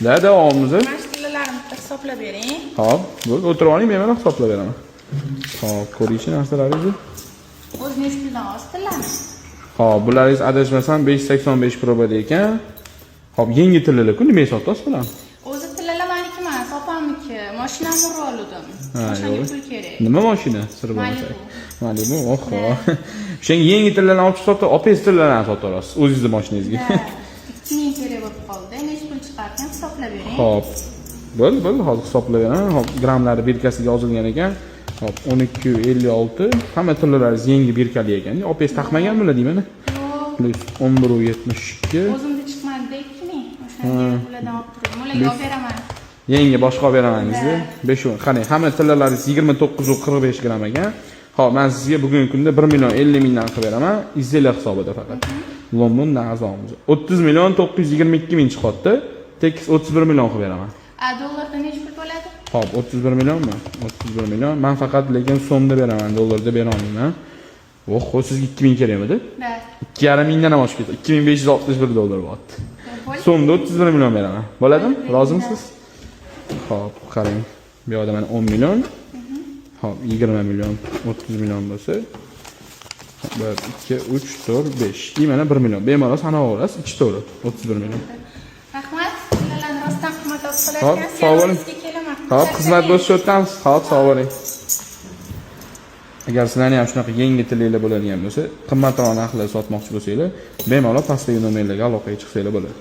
Да, davomimiz. Mana shu tillalarimni bitta hisoblab bering. Hop, bo'ldi, o'tirib oling, bemalol hisoblab beraman. Hop, ko'ringchi narsalaringizni. O'zi nechi puldan olsiz tillarni? Hop, bularingiz adashmasam 5.85 probada ekan. Hop, yangi tillalar-ku, nimaga sotasiz bularni? O'zi tillalar maniki emas, opamniki. Mashinamni urib oldim. Ha, O'shanga yo'q. pul kerak. Nima mashina? Sir bo'lmasa. Malibu. Malibu, oho. O'shanga yangi tillalarni olib chiqib sotib, opangiz tillalarni sotib olasiz o'zingizni mashinangizga. Да. 2000 kerak bo'lib qoldi. Nechi pul chiqarkan, hisoblab bering. Hop. Bo'ldi, bo'ldi, hozir hisoblab beraman. Hop, grammlari бирка siga yozilgan ekan. Hop, 12.56. Hamma tillalaringiz yangi бирка li ekan. Opangiz taqmagan bular deyman. Yo'q. Plyus 11.72. O'zimda chiqmadi 2000. O'shanga ulardan olib turdim. Ularga olib beraman. Yangi boshqa olib beraman deysiz. 5 qarang, hamma tillalaringiz 29.45 gramm ekan. Hop, men sizga bugungi kunda 1 million 50 mingdan qilib beraman. Изделия hisobida faqat. Londondan arzonmiz. 30 million 922 ming chiqyapti. Tekis 31 million qilib beraman. A dollarda nechi pul bo'ladi? Hop, 31 millionmi? 31 million. Men faqat lekin so'mda beraman, dollarda bera olmayman. Oh, sizga 2000 kerakmidi? Да. 2,5 mingdan ham oshib ketdi. 2561 dollar bo'lyapti. Bo'ldi. So'mda 31 million beraman. Bo'ladimi? Rozimisiz? Hop, qarang. Bu yoqda mana 10 million. Hop, 20 million, 30 million bo'lsa, 1, 2, 3, 4, 5. И mana 1 million. Bemalol sanab olasiz. 2 to'g'ri. 31 million. Rahmat. Tillarni rostdan qimmat olib Hop, qolarkansiz. sog' bo'ling. Sizga kelaman. Hop, xizmat bo'lish o'tamiz. Hop, sog' bo'ling. Agar sizlarni ham shunaqa yangi tilinglar bo'ladigan bo'lsa, qimmatroq narxlarda sotmoqchi bo'lsanglar, bemalol pastdagi nomerlarga aloqaga chiqsanglar bo'ladi.